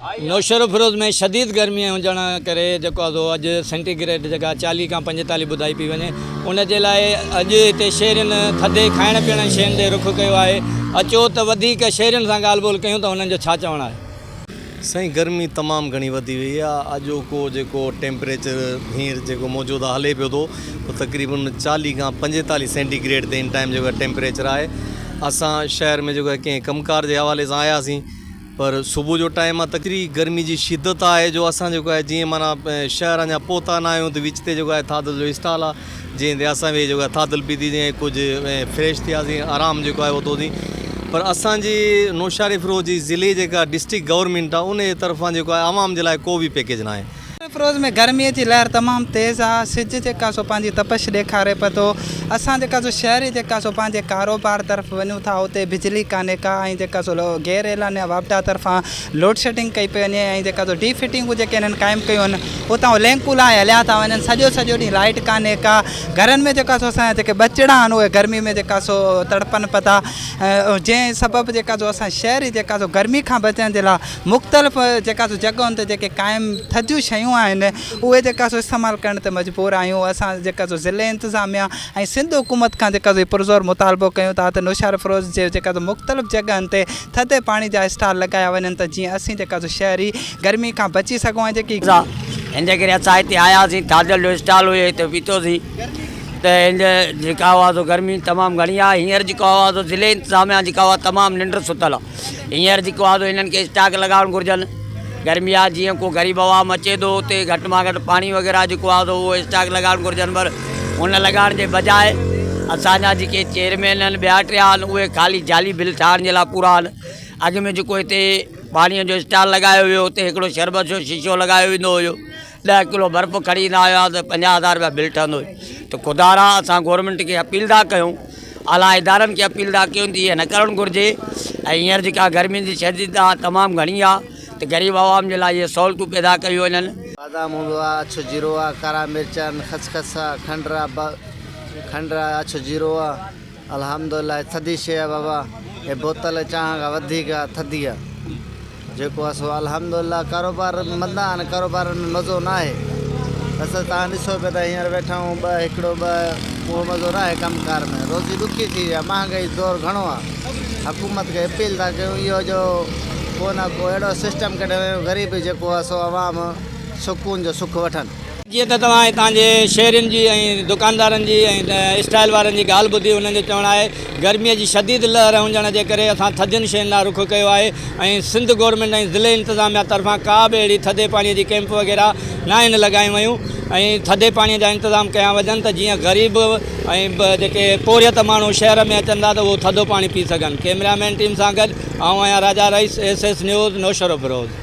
نوشهروفيروز ۾ شديد گرمي هجڻ ڪري جيڪو آهي سو اڄ سينٽي گريڊ جيڪا 40 کان 45 ٻڌائي پئي وڃي ان جي لاء اڄ هتي شهرين ٿڌي کائڻ پيئڻ جي شين ڏي رخ ڪيو آهي اچو ته وڌيڪ شهرين سان ڳالهه ٻولهه ڪيون ته انهن جو ڇا چوڻ آهي. سائين گرمي تمام گهڻي وڌي وئي آ اڄوڪو جيڪو ٽيمپريچر هينئر جيڪو موجود آ هلي پيو ٿو اهو تقريبن 40 کان 45 سينٽي گريڊ تي هن ٽائيم جيڪو ٽيمپريچر آهي اسان شهر ۾ جيڪو ڪنهن ڪم ڪار جي حوالي سان آياسين پر صبح جو ٽائيم آ تڪري گرمي جي شدت آهي جو اسان جيڪو آهي جيئن معنيٰ شهر اڃا پهتا نه آهيون ته وچ تي جيڪو آهي ٿاڌل جو اسٽال آ جنهن تي اسان ويهي جيڪو آهي ٿاڌل پيتي جيئن ڪجهه فريش ٿياسين آرام جيڪو آهي ورتوسين پر اسان جي نوشهري فيروز جي ضلعي جيڪا ڊسٽرڪٽ گورنمينٽ آ ان جي طرفان جيڪو آهي عوام جي لاء ڪو به پيڪيج ناهي. فيروز ۾ گرمي جي لهر تمام تيز آ، سج جيڪا سو پنهنجي تپش ڏيکاري پئي ٿو، اسان جيڪا سو شهري جيڪا سو پنهنجي ڪاروبار طرف وڃون ٿا اتي بجلي ڪانهي ڪا ۽ جيڪا سو غير اعلانيه واپڊا طرفان لوڊشيڊنگ ڪئي پئي وڃي ۽ جيڪا سو ڊي فٽنگون جيڪي هنن قائم ڪيون آهن اتان لينڪون لاهي هليا ٿا وڃن سڄو سڄو ڏينهن لائيٽ ڪانهي ڪا گهرن ۾ جيڪا سو اسان جا جيڪي ٻچڙا آهن اهي گرمي ۾ جيڪا سو تڙپن پيا ٿا جنهن سبب جيڪا سو اسان شهري جيڪا سو گرمي کان بچڻ جي لاء مختلف جيڪا سو جڳهن تي جيڪي قائم ٿڌيون شيون آهن اهي جيڪا سو استعمال ڪرڻ تي مجبور آهيون اسان جيڪا سو ضلعي انتظاميا ۽ سنڌ حڪومت کان جيڪا سو پرزور مطالبو ڪيون ٿا ته نوشهروفيروز جي جيڪا سو مختلف جڳهن تي ٿڌي پاڻي جا اسٽال لڳايا وڃن ته جيئن اسين جيڪا سو شهري گرمي کان بچي سگهون ۽ جيڪي هن جي ڪري اسان هتي آياسين ٿاڌل جو اسٽال هيو هتي پيتوسين ته هن جيڪا هئا سو گرمي تمام گهڻي آهي هينئر جيڪو هئا سو ضلعي انتظاميا جيڪا هئا تمام ننڊ ستل آهي هينئر جيڪو آهي سو هنن کي اسٽاڪ لڳائڻ گهرجن. گرمي آهي جيئن ڪو غريب عوام اچي ٿو اتي گهٽ مان گهٽ پاڻي وغيره جيڪو آهي سو اهو اسٽاڪ لڳائڻ گهرجن پر ان لڳائڻ جي بجاء اسان جا جيڪي چيئرمين آهن ٻيا ٽيا آهن اهي خالي جعلي بل ٺاهڻ جي لاء پورا آهن. اڳ ۾ جيڪو هتي پاڻي جو اسٽال لڳايو ويو اتي هڪڙو شربت جو شيشو لڳايو ويندو هيو. ڏهه ڪلو برف کڻي ايندا هيا ته 50 هزار رپيا بل ٺهندو هيو ته خدارا اسان گورنمينٽ کي اپيل ٿا ڪيون اعليٰ ادارن کي اپيل ٿا ڪيون ته ائين نه ڪرڻ گهرجي ۽ هينئر جيڪا گرمين جي شديد آهي تمام گهڻي آهي ته غريب عوام جي لاء اهي سهولتون پيدا ڪيون وڃن. بادام هوندو آ، اڇو جيرو آ، ڪارا مرچ آهن، خسخس آ، کنڊ آ، کنڊ آ، اڇو جيرو آ. الحمدالله هي ٿڌي شيء آ بابا هي بوتل چانهه کان وڌيڪ آ ٿڌي آ جيڪو آ سو الحمدالله ڪاروبار مندا آهن ڪاروبارن ۾ مزو ناهي بس توهان ڏسو پيا ته هينئر ويٺا آهيون ٻه هڪڙو ٻه اهو مزو ناهي ڪم ڪار ۾ روزي ڏکي ٿي وئي آ مهانگائي زور گهڻو آ حڪومت کي اپيل ٿا ڪيون اهو جو ڪو نه ڪو اهڙو سسٽم ڪڍيو وڃي غريب جيڪو آ سو عوام سڪون جو سک وٺن. جيئن ته توهان هتان جي شهرين جي ۽ دڪاندارن جي ۽ اسٽائل وارن جي ڳالهه ٻڌي انهن جو چوڻ آهي گرمي جي شديد لهر هجڻ جي ڪري اسان ٿڌين شين ڏانهن رخ ڪيو آهي ۽ سنڌ گورنمينٽ ۽ ضلعي انتظاميا طرفان ڪا به اهڙي ٿڌي پاڻي جي ڪئمپ وغيره ناهن لڳايون ويون ۽ ٿڌي پاڻي جا انتظام ڪيا وڃن ته جيئن غريب ۽ جيڪي پورهيت ماڻهو شهر ۾ اچن ٿا ته اهو ٿڌو پاڻي پي سگهن ڪئميرا مين ٽيم سان گڏ آئون آهيان Raja Rais S S news Naushahro Feroze.